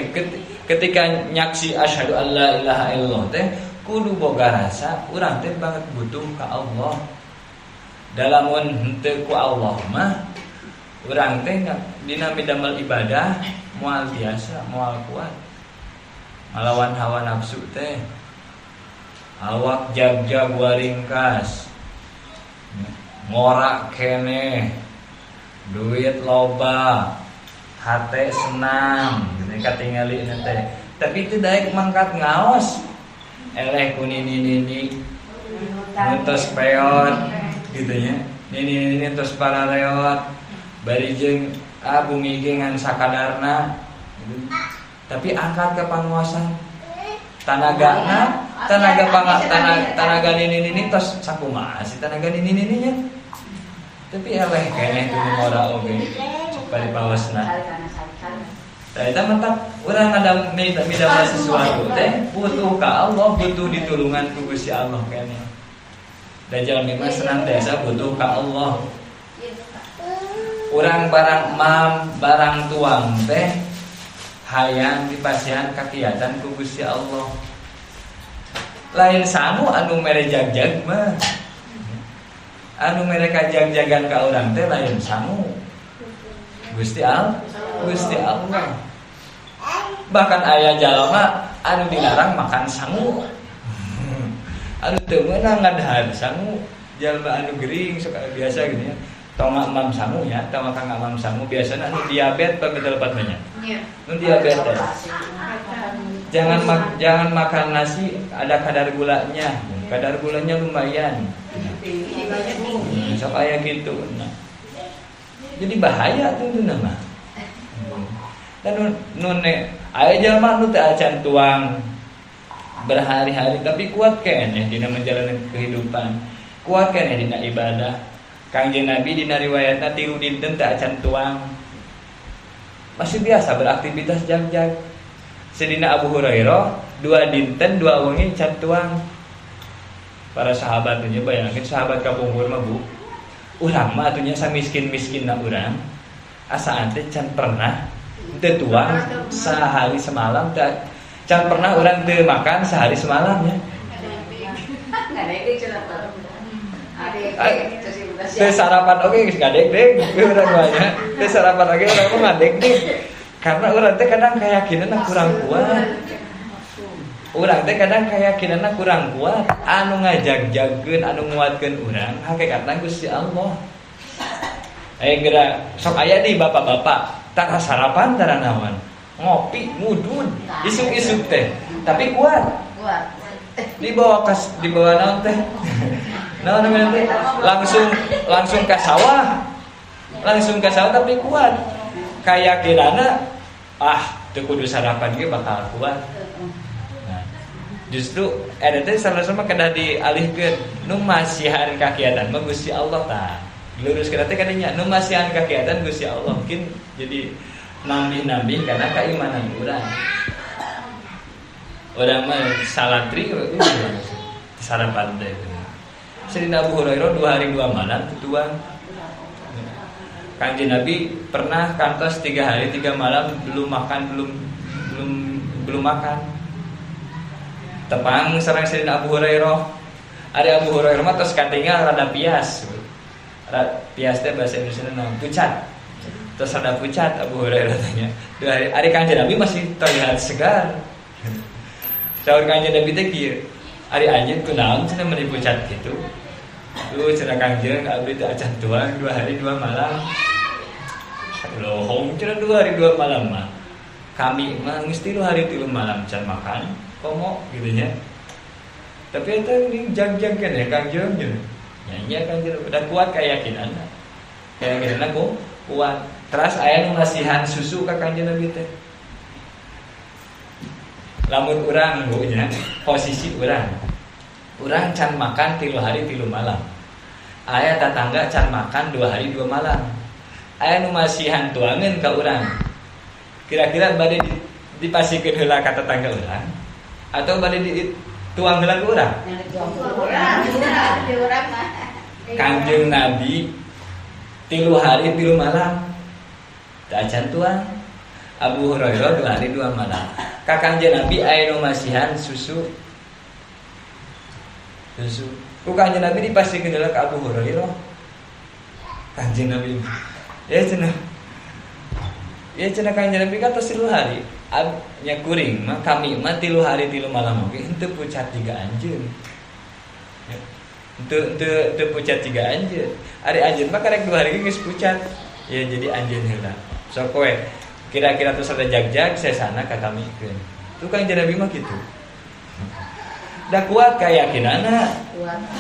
ketika nyaksi asyhadu alla ilaha illallah teh kudu boga rasa urang teh banget butuh ka Allah. Dalamun henteu ku Allah mah urang teh dina midamel ibadah moal biasa, moal kuat. Ngalawan hawa nafsu teh. Awak jag-jag waringkas. Ngorak keneh. Duit loba. Hate senang gitu katingali teh. Tapi teu daek mangkat ngaos. Eleh ku nini-nini. Nutos peot gitu nya. Nini-nini tos paraleot. Bari jeung bumi ge ngan sakadarna gitu. Tapi angkat ke panguasan. Tanagana, tanaga tanaga nini-nini tos sakumaha sih tanaga nini-nininya. Tapi eleh keneh kudu ngora oge. Bari pawasna. Tah eta mentak urang ada midamel sesuatu teh butuh ka Allah, butuh ditulungan ku Gusti Allah keneh. Da jalmi mah senantiasa butuh ka Allah. Urang barang mam, barang tuang teh Hayang dipasihan kakiatan ku Gusti Allah. Lain sangu anu mere jag-jag mah. Anu mere kajag-jagan ka urang teh lain sangu. Gusti Allah, Gusti Allah. Bahkan aya jalma anu dilarang makan sangu. Anu teu meunang ngadahar sangu. Jalma anu gering sok biasa gini ya. Tong ngamam sangu ya, tong kang ngamam sangu biasana anu diabetes pami lepat banyak. Nu diabetes. Jangan makan nasi ada kadar gulanya. Kadar gulanya lumayan. Sok aya gitu. Nah. Jadi bahaya tuh nama. Dan nu aya jalma nu teu acan tuang berhari-hari tapi kuat keneh dina menjalani kehidupan. Kuat keneh dina ibadah. Kangjeng Nabi dina riwayatna 3 dinten teu acan tuang. Masih biasa beraktivitas jag-jag. Sedina Abu Hurairah 2 dinten 2 wengi can tuang. Para sahabat nya bayangkeun sahabat kapungkur mah Bu. Urang mah atunya samiskin-miskinna urang. Asaan teh can pernah teu tuang sehari semalam teh. Can pernah urang teu makan sehari semalam ya. Teu sarapan oge geus ngadeg-deg urang mah nya. Teu sarapan oge urang mah ngadeg-deg. Karena urang teh kadang keyakinanna kurang kuat. Urang teh kadang keyakinanna kurang kuat. Anu ngajag-jagkeun, anu nguatkeun urang hakikatna Gusti Allah. Geura sok aya di bapak-bapak tara sarapan tara naon. Ngopi ngudud isuk-isuk teh, tapi kuat. Kuat. Dibawa naon teh? Naon namanya teh? Langsung ke sawah. Langsung ke sawah tapi kuat. Keyakinanna teu kudu sarapan ge bakal kuat. Nah, justru eta teh sama-sama kedah dialihkeun nu masihan kakiatan mah Gusti Allah tah. Luruskeun teh kadinya nu masihan kakiatan Gusti Allah mungkin jadi nambih-nambih karena keimanan urang. Urang mah salantri sarapan teh. Sayyidina Abu Hurairah 2 hari 2 malam tuang. Kanjeng Nabi pernah kantos 3 hari 3 malam belum makan, belum makan. Tepang sareng Sayyidina Abu Hurairah. Ari Abu Hurairah mah tos katinggal rada pias. Pias teh bahasa Indonesia naon? Pucat. Terus rada pucat Abu Hurairah tanya. 2 hari ari Kanjeng Nabi masih terlihat segar. Saur Kanjeng Nabi teh kieu. Ari anjeun kunaon cenah meuni pucat kitu? Duh cenah Kangjeng abdi teh acan tuang 2 hari 2 malam. Lohong cenah 2 hari 2 malam mah. Kami mah geus 3 hari 3 malam can makan komo gitu nya. Tapi eta ini jag-jagkeun ya Kangjeng nya. Nya Kangjeng udah kuat keyakinanna. Keyakinanna kuat. Teras aya nu masihan susu ka Kangjeng Nabi teh. Lamun urang bu nya, posisi urang. Urang can makan 3 hari 3 malam. Aya tatangga can makan 2 hari 2 malam. Aya nu masihan tuangeun ka urang. Kira-kira bade dipasikeun heula ka tetangga urang atau bade dituang heula ka urang? Kangjeng Nabi 3 hari 3 malam teu acan tuang. Abu Hurairah 2 hari 2 malam. Ka Kangjeng Nabi aya nu masihan susu. Susu. Ku Kangjeng Nabi dipasikeun heula ka Abu Hurairah. Kangjeng Nabi. Ya cenah. Ya cenah Kangjeng Nabi ka tos 3 hari. Nya kuring mah kami mah 3 hari 3 malam oge henteu pucat jiga anjeun. Henteu pucat jiga anjeun. Ari anjeun mah karek 2 hari geus pucat. Ya jadi anjeun heula. Sok we kira-kira terus ada jag-jag sesana ka kamikeun. Tuh Kangjeng Nabi mah kitu. Da kuat keyakinanna.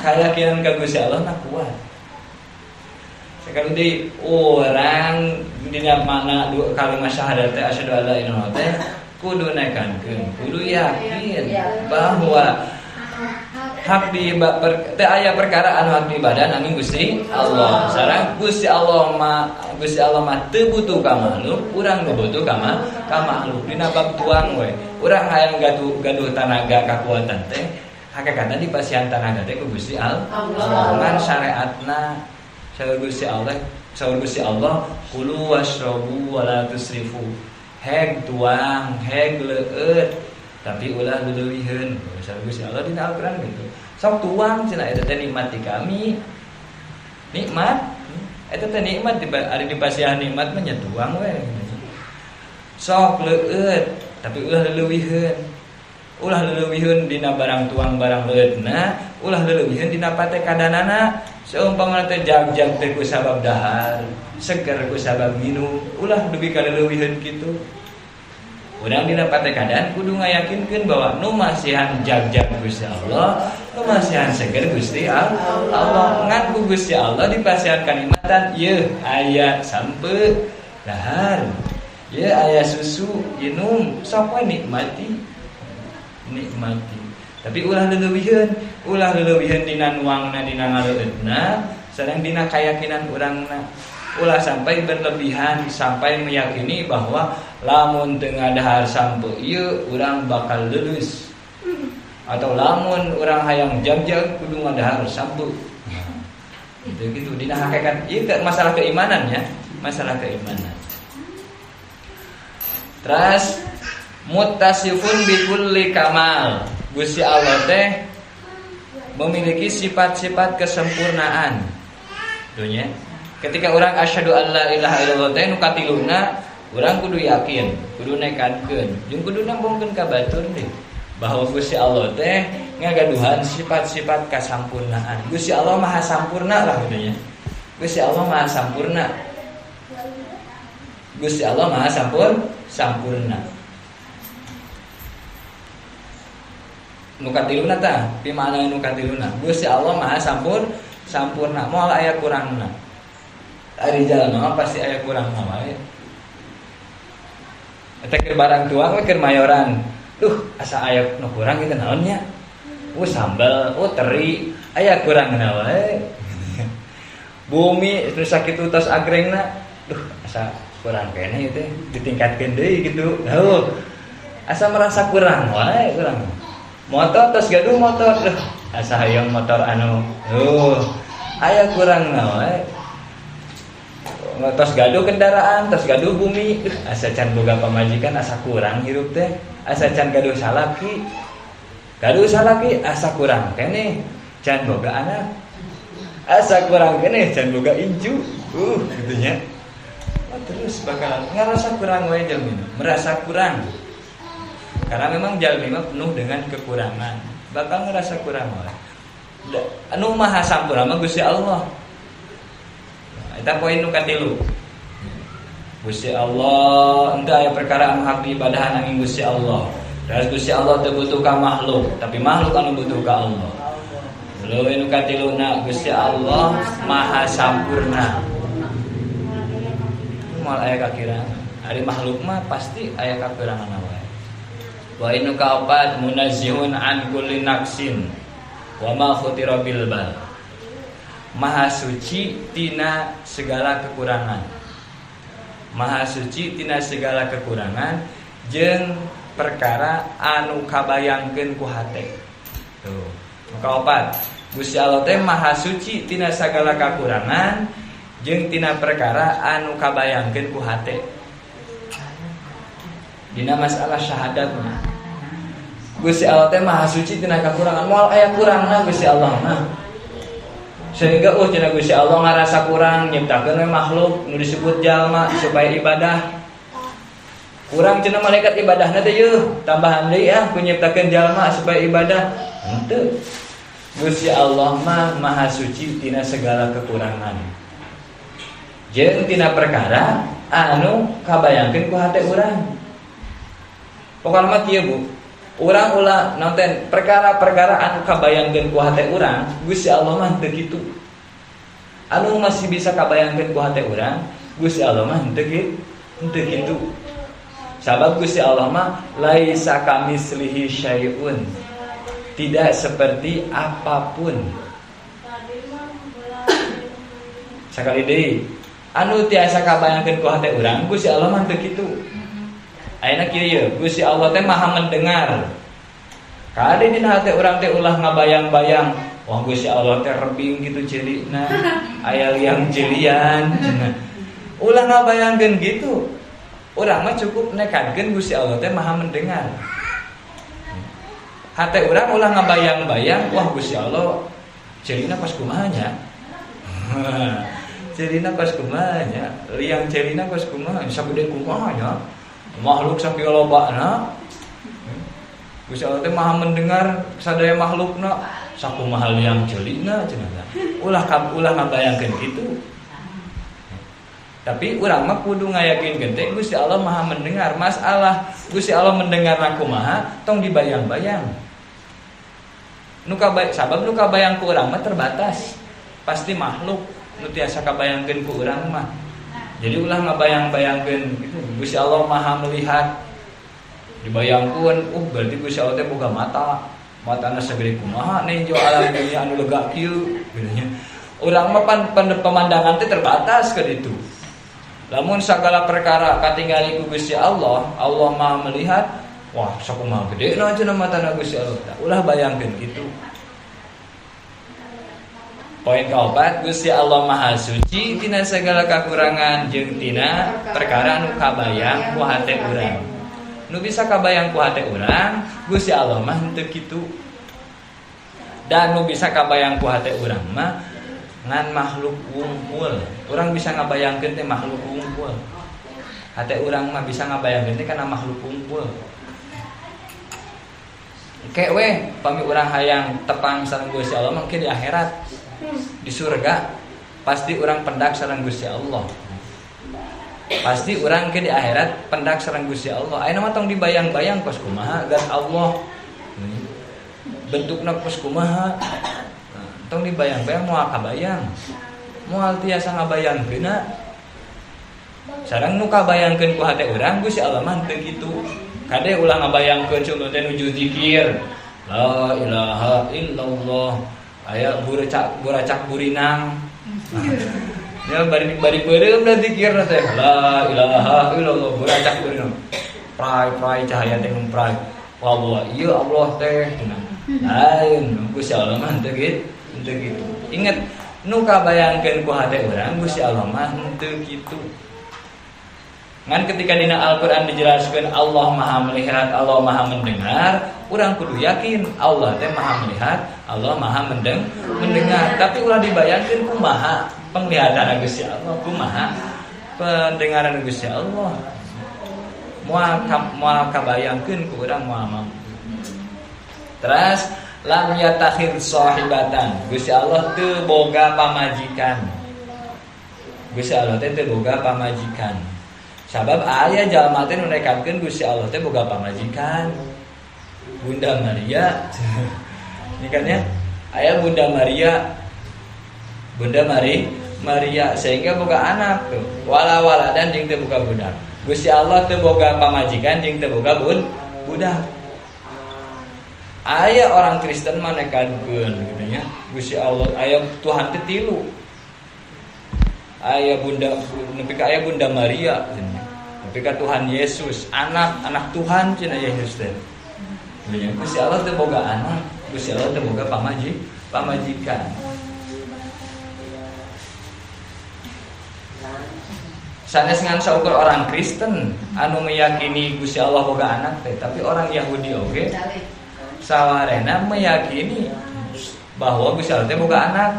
Keyakinan ka Gusti Allah na kuat. Sekali deui urang dina makna dua kalimat syahadat teh asyhadu alla ilaha illallah teh kudu nekankeun, kudu yakin bahwa hak di teh aya perkara anu hak di badan angin Gusti Allah. Sareng Gusti Allah mah teu butuh ka makhluk, urang nu butuh ka makhluk. Dina bab tuang we, urang hayang gaduh tanaga kakuatan teh hakikatna dipasihan tanaga teh ku Gusti Allah. Ngan syariatna saur Gusti Allah, saur Gusti Allah, kulu washrabu wala tusrifu. Heg tuang, heg leueut, tapi ulah leuwihkeun. Gusti Allah dina Al-Qur'an gitu. Sok tuang cenah eta teh nikmat di kami. Nikmat, eta teh nikmat ari dipasihan nikmat mah nya tuang we. Sok leueut, tapi ulah leuwihkeun. Ulah leuwihkeun dina barang tuang barang leueutna, ulah leuwihkeun dina patekadanana. Seumpamana teh jag-jag teh ku sabab dahar, seger ku sabab minum, ulah dugi ka leuwihkeun kitu. Urang dina patekadan kudu ngayakinkeun bahwa nu masihan jag-jag Gusti Allah, nu masihan seger Gusti Allah. Ngan ku Gusti Allah dipasihan kanikmatan, yeuh aya sampe dahar, yeuh aya susu minum, sok we nikmati. Nikmati. Tapi ulah leuwihkeun dina nuangna dina ngaleueutna, sareng dina kayakinan urangna. Ulah sampai berlebihan sampai meyakini bahwa lamun teu ngadahar sampe ieu urang bakal lulus. Atau lamun urang hayang jag-jag kudu ngadahar sampe. Gitu gitu dina hakikat ieu masalah keimanan ya, masalah keimanan. Terus muttasifun bikulli kamal. Gusti Allah teh memiliki sifat-sifat kesempurnaan. Dunya. Ketika orang asyhadu alla ilaha illallah teh nu katiluna, urang kudu yakin, kudu nekadkeun, jeung kudu nembongkeun ka batur deh bahwa Gusti Allah teh ngagaduhan sifat-sifat kasampurnaan. Gusti Allah Maha Sampurna lah gitu nya. Gusti Allah Maha Sampurna. Gusti Allah Maha Sampurna. Nu katiluna tah, pimaana nu katiluna. Gusti Allah Maha Sampurna, moal aya kurangna. Ari jalma pasti aya kurangna wae. Eta keur barang tuang we keur mayoran. Duh, asa aya nu kurang kitu naon nya? Sambal, teri, aya kurangna wae. Bumi nu sakitu tos agrengna, duh asa kurang keneh ieu teh, ditingkatkeun deui kitu. Heuh. Asa merasa kurang wae urang. Motor tos gaduh motor, duh asa hayang motor anu, aya kurangna wae. Tos gaduh kendaraan, tos gaduh bumi, asa can boga pamajikan asa kurang hirup teh, asa can gaduh salaki. Gaduh salaki asa kurang keneh, can boga anak. Asa kurang keneh, can boga incu. Gitu nya. Oh, terus bakalan ngarasa kurang wae jalmi, merasa kurang. Karena memang jalmi mah penuh dengan kekurangan. Bakal ngerasa kurang wae. Anu maha sampurna mah Gusti Allah. Eta poin nu katilu. Gusti Allah henteu aya perkara anu hak diibadahan angin Gusti Allah. Terus Gusti Allah teu butuh ka makhluk, tapi makhluk anu butuh ka Allah. Leuwih nu katiluna Gusti Allah Maha Sampurna. Moal aya kakirangan. Ari makhluk mah pasti aya kakurangan wae. Wa inu kaopat munazzihun an kulli naqsin wa ma khutira bil bal. Maha suci tina segala kekurangan. Maha suci tina segala kekurangan jeung perkara anu kabayangkeun ku hate. Tuh. Kaopat, Gusti Allah teh maha suci tina segala kekurangan jeung tina perkara anu kabayangkeun ku hate. Dina masalah syahadatna. Gusti Allah teh maha suci tina kekurangan, moal aya kurangna Gusti Allah mah. Sehingga cenah Gusti Allah ngarasa kurang nyiptakeun we makhluk nu disebut jalma supaya ibadah. Kurang cenah malaikat ibadahna teh yeuh, tambahan deui ah ku nyiptakeun jalma supaya ibadah. Henteu. Gusti Allah mah maha suci tina segala kekurangan. Jeung tina perkara anu kabayangkeun ku hate urang. Pokona mah kieu Bu. Urang ulah nonton perkara-perkara anu kabayangkeun ku hate urang, Gusti Allah mah henteu kitu. Anu masih bisa kabayangkeun ku hate urang, Gusti Allah mah henteu kitu. Sabab Gusti Allah mah laisa kamislihi syai'un. Tidak seperti apapun. Sakali deui, anu tiasa kabayangkeun ku hate urang, Gusti Allah mah henteu kitu. Ayeuna kieu ye, Gusti Allah teh maha mendengar. Kade dina hate urang teh ulah ngabayang-bayang, wah Gusti Allah teh rebing kitu ceulina, aya liang cilian. Ulah ngabayangkeun gitu. Urang mah cukup nekadkeun Gusti Allah teh Maha mendengar. Hate urang ulah ngabayang-bayang, wah Gusti Allah ceulina pas kumaha nya. Ceulina pas kumaha nya, liang ceulina pas kumaha, sagede kumaha nya. Makhluk sakieu lobana. Gusti Allah teh Maha mendengar sadaya makhlukna, sakumaha liang ceulina cenah. Ulah ulah ngabayangkeun kitu. Tapi urang mah kudu ngayakinkeun teh Gusti Allah Maha mendengar. Masalah Gusti Allah mendengar kumaha tong dibayang-bayang. Nu kabayang sabab nu kabayang ku urang mah terbatas. Pasti makhluk nu tiasa kabayangkeun ku urang mah. Jadi ulah ngabayang-bayangkeun gitu. Gusti Allah Maha melihat. Dibayangkeun, berarti Gusti Allah teh boga mata. Matana sagede kumaha ninjo alam dunya anu lega kieu gitu nya. Urang mah pemandangan teh terbatas ke ditu. Lamun segala perkara katingali ku Gusti Allah, Allah Maha melihat, wah sakumaha gedena cenah matana Gusti Allah. Ulah bayangkeun kitu. Poin kaopat, Gusti Allah Maha Suci tina segala kakurangan jeung tina perkara nu kabayang ku hate urang. Nu bisa kabayang ku hate urang, Gusti Allah mah henteu kitu. Dan nu bisa kabayang ku hate urang mah ngan makhluk wungkul. Urang bisa ngabayangkeun teh makhluk wungkul. Hate urang mah bisa ngabayangkeun teh kana makhluk wungkul. Engke we pami urang hayang tepang sareng Gusti Allah mah di akhirat. Di surga pasti urang pendak sareng Gusti Allah. Pasti urang ke di akhirat pendak sareng Gusti Allah. Ayeuna mah tong dibayang-bayang kos kumaha zat Allah. Bentukna kos kumaha. Tong dibayang-bayang moal kabayang. Moal tiasa ngabayangkeunna. Sareng nu kabayangkeun ku hate urang Gusti Allah mah teu kitu. Kade ulah ngabayangkeun contoh teh nuju zikir. La ilaha illallah. Aya buracak burinang. Ya bari beureum da zikirna teh. La ilaha illallah buracak burinang. Prai-prai cahaya teh ngumprai. Allah, ieu Allah teh cenah. Lain Gusti Allah mah teu kitu. Henteu kitu. Ingat nu kabayangkeun ku hate urang Gusti Allah mah henteu kitu. Ngan ketika dina Al-Qur'an dijelaskeun Allah Maha melihat, Allah Maha mendengar, urang kudu yakin Allah teh Maha melihat, Allah Maha mendengar. Tapi ulah dibayangkeun kumaha penglihatan Gusti Allah, kumaha pendengaran Gusti Allah. Moal kabayangkeun ku urang moal mampu. Terus lam yatakhir sahibatan. Gusti Allah teu boga pamajikan. Gusti Allah teh teu boga pamajikan. Sabab aya jalma teh nu nekadkeun Gusti Allah teh boga pamajikan. Bunda Maria. Ini kan ya? Aya Bunda Maria. Bunda Maria sehingga boga anak tuh. Wala waladan jeung teu boga budak. Gusti Allah teu boga pamajikan jeung teu boga budak. Aya orang Kristen mah nekadkeun gitu nya. Gusti Allah aya Tuhan teh tilu. Aya Bunda nepi ka aya Bunda Maria cenah. Nepi ka Tuhan Yesus, anak Tuhan cenah Yesus teh. Gusti Allah teu boga anak, Gusti Allah teu boga pamajikan. Sanes ngan saukur orang Kristen anu meyakini Gusti Allah boga anak teh, tapi orang Yahudi oge sawarehna meyakini bahwa Gusti Allah teh boga anak.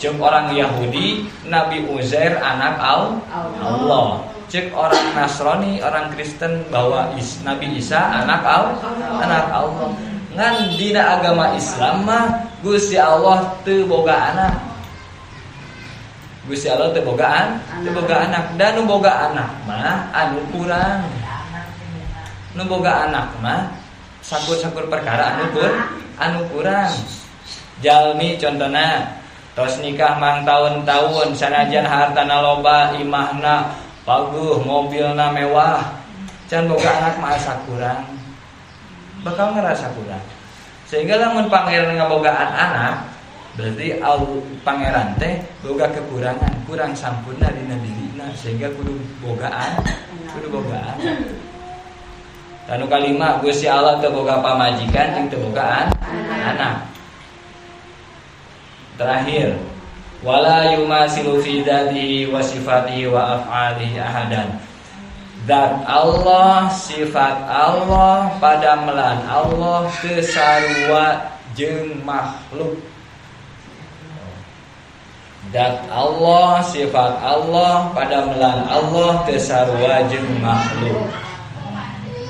Cek orang Yahudi Nabi Uzair anak Allah. Cek orang Nasrani, orang Kristen bahwa Nabi Isa anak Allah. Ngan dina agama Islam mah Gusti Allah teu boga anak. Gusti Allah teu boga anak. Dan nu boga anak mah anu kurang. Nu boga anak mah sakur-sakur perkara anu kurang. Jalmi contohna tos nikah mang tahun-tahun sanajan hartana loba, imahna paguh, mobilna mewah, can boga anak mah asa kurang. Bakal ngerasa kurang. Sehingga lamun pangeran ngabogaan anak, berarti pangeran teh boga kekurangan, kurang sampurna dina dirina sehingga kudu bogaan, kudu bogaan. Tanu kalima Gusti Allah teu boga pamajikan jeung teu boga anak. Terakhir, wala yumasilu fi dzatihi wa sifatihi wa af'alihi ahadan. Zat Allah, sifat Allah, padamelan Allah teu sarua jeung makhluk. Zat Allah, sifat Allah, padamelan Allah teu sarua jeung makhluk.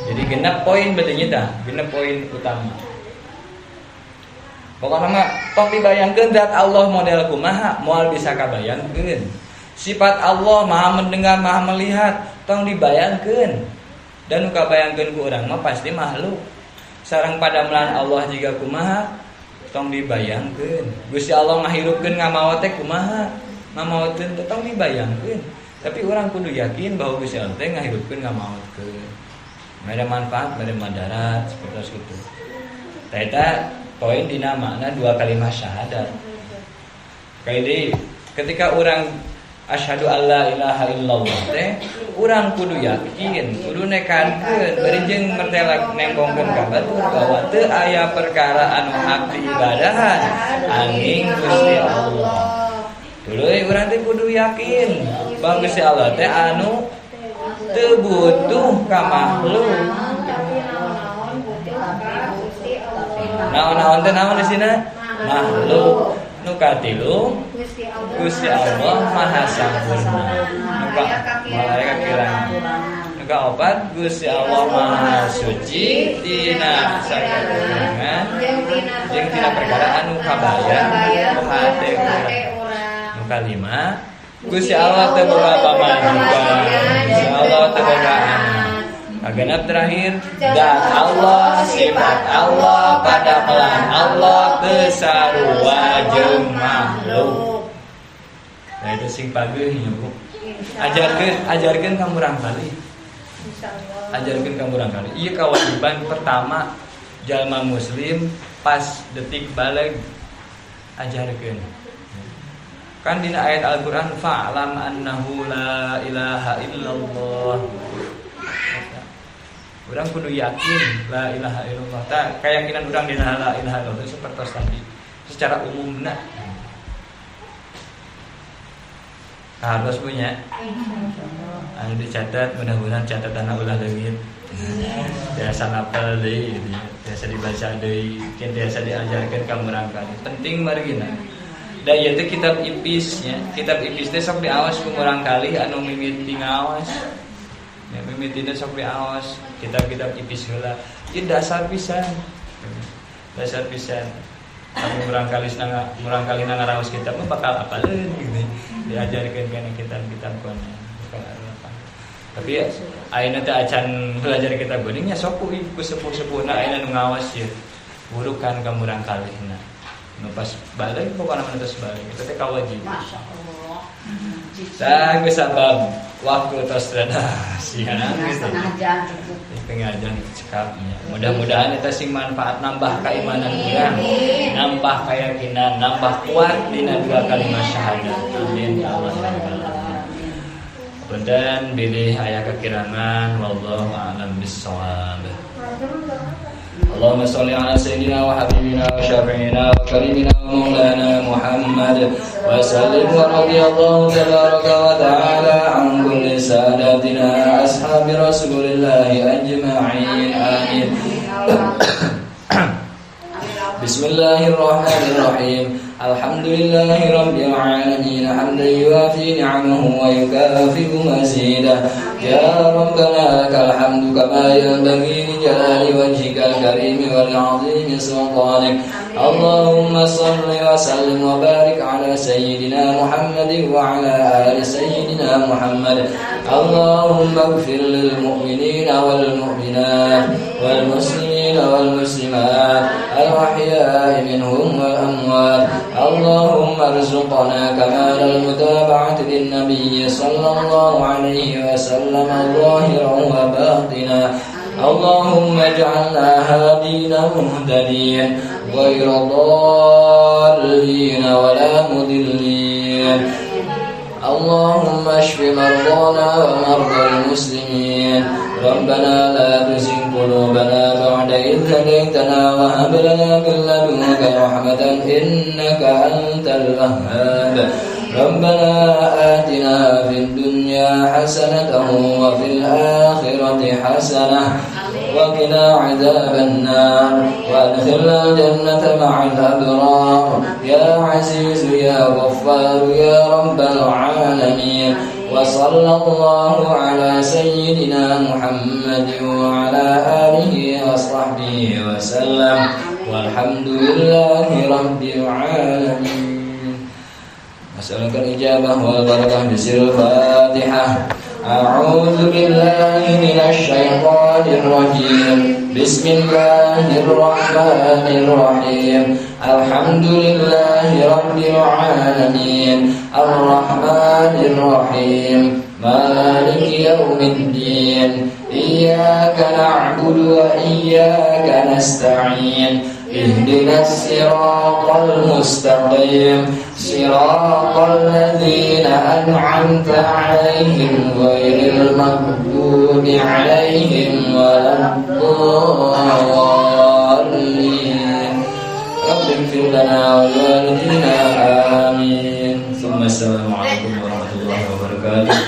Jadi genep poin betulnya tah, genep poin utama. Pokoknya mah tong dibayangkeun zat Allah model kumaha, moal bisa kabayangkeun. Sifat Allah maha mendengar, maha melihat, tong dibayangkeun. Dan nu kabayangkeun ku urang mah pasti makhluk. Sareng padamelan Allah jiga kumaha, tong dibayangkeun. Gusti Allah ngahirupkeun ngamaot teh kumaha, ngamaotkeun teh tong dibayangkeun. Tapi urang kudu yakin bahwa Gusti Allah teh ngahirupkeun ngamaotkeun. Mere manfaat, mere madarat, seperti itu. Tah eta poin dina makna dua kalimat syahadat. Kayak di ketika orang asyhadu alla ilaha illallah teh urang kudu yakin, kudu nekankeun bari jeung mertelak nembongkeun ka batur bahwa teu aya perkara anu hak diibadahan angin Gusti Allah. Tuluy urang teh kudu yakin bahwa Gusti Allah teh anu teu butuh ka makhluk. Naon-naon teh naon di sini? Makhluk. Nu katilu Gusti Allah Maha Sampurna. Nu malaikat kirang. Nu kaopat Gusti Allah Maha Suci tina sakakurangan jeung tina perkara anu kabayang ku hate urang. Nu kalima Gusti Allah teu boga pamajikan, Gusti Allah teu boga anak. Kagenep terakhir, zat Allah, sifat Allah, padamelan Allah teu sarua jeung makhluk. Nah itu sing pageuh nya Bu. Ajarkeun ka murang kali. Ajarkeun ka murang kali. Ieu kewajiban pertama jalma muslim pas detik baleg ajarkeun. Kan dina ayat Al-Qur'an fa'lam annahu la ilaha illallah. Urang kudu yakin la ilaha illallah. Tah keyakinan urang dina la ilaha illallah itu seperti tadi secara umumna. Harus punya. Anu dicatat mudah-mudahan catatan ulah leungit. Biasa ngapal deui gitu ya. Biasa dibaca deui, biasa diajarkeun ka murang kali. Penting margina. Da ieu teh kitab ipis nya. Kitab ipis teh sok diawas ku murang kali anu mimiti ngawas. Ya mimitina sok diawas kitab-kitab ipis heula. Ieu dasar pisan. Dasar pisan. Kami murang kali ngaraos kitab mah bakal apaleun gitu. Diajarkeun kana kitab-kitab kono. Tapi ayeuna teh acan belajar kitab geuning nya sok ku sepuh-sepuhna ayeuna nu ngawas ieu. Burukan ka murang kalihna. Nu pas balik pokona mah tos balik. Eta teh kawajiban. Masyaallah. Tah geus sabab waktu tos rada siang gitu. Setengah jam cukup. Setengah jam cekapnya. Mudah-mudahan eta sing manfaat nambah keimanan urang, nambah keyakinan, nambah kuat dina dua kalimat syahadat. Amin ya Allah ya rabbal alamin. Punten bilih aya kekirangan wallahu a'lam bissawab. Allahumma sholli ala sayyidina wa habibina wa syafi'ina wa karimina wa maulana Muhammad wa sallim wa radiyallahu tabaraka wa ta'ala an kulli sadatina ashabi rasulillahi ajma'in. Amin. Bismillahirrahmanirrahim. Alhamdulillahi rabbil alamin hamdan yuwafi ni'amahu wa yukafi'u mazidah. Ya Rabbana lakal hamdu kama yanbaghi li jalali wajhikal karim wa li'azimi sultanik. Allahumma salli wa sallim wa barik ala sayyidina Muhammadin wa ala ali sayyidina Muhammad. Allahumma ighfir lil mu'minina wal mu'minat wal muslimina wal muslimat al ahya'i minhum wal amwat. Allahumma arzuqna kamal al-mutaba'ati lin-nabiy sallallahu alaihi wasallam zahiran wa batina. Allahumma ij'alna hadina muhtadin ghayra dallin wa la mudillin. Allahumma ashfi mardana wa mardal muslimin. Rabbana la tuzigh qulubana ba'da idh hadaytana wa hab lana min ladunka rahmatan innaka antal wahhab. ربنا آتنا في الدنيا حسنة وفي الآخرة حسنة وقنا عذاب النار وادخلنا الجنة مع الأبرار يا عزيز يا غفار يا رب العالمين. وصلى الله على سيدنا محمد وعلى آله وصحبه وسلم والحمد لله رب العالمين. أسألك الإجابة والبركة بسر الفاتحة. أعوذ بالله من الشيطان الرجيم. بسم الله الرحمن الرحيم. الحمد لله رب العالمين الرحمن الرحيم مالك يوم الدين إياك نعبد وإياك نستعين اهدنا الصراط المستقيم صراط الذين أنعمت عليهم غير المغضوب عليهم ولا الضالين. رب اغفر لنا ولوالدينا آمين. ثم السلام عليكم ورحمة الله وبركاته.